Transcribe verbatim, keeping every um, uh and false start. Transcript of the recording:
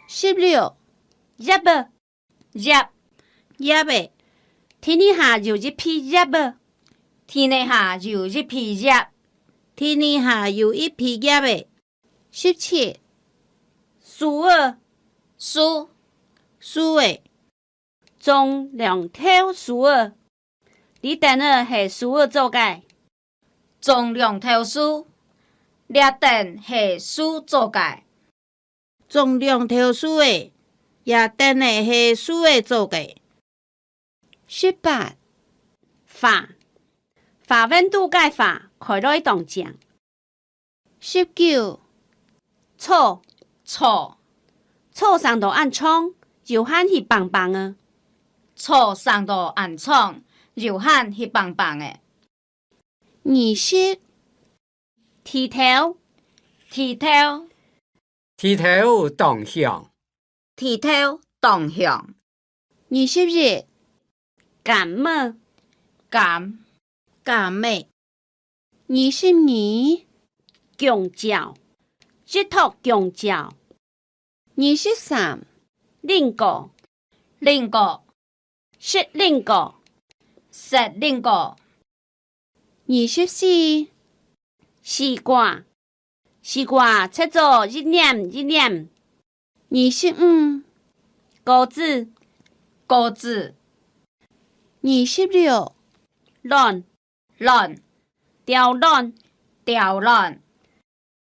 十六，葉仔，葉，葉仔。地泥下有一皮葉仔。地泥下有一皮葉。地泥下有一皮葉仔。十七，樹仔，樹，樹仔。 種兩頭樹仔。這等仔係樹仔做个。種兩頭樹，這等係樹做个。種兩頭樹仔，這等仔係樹仔做个。十八，花，花園肚个花開來當靚。 十九，草，草，草生到恁長，又還去挷挷仔。草生到恁長，又還去挷挷仔。二十，地頭，地頭，地頭當香。 地頭當香。二十一，柑仔，柑，柑仔。二十二，弓蕉，一托弓蕉。二十三，蘋果，蘋果，食蘋果，食蘋果。 二十四，西瓜，西瓜切做一點一點。二十五，果子，果子。二十六，卵，卵，鳥卵，鳥卵。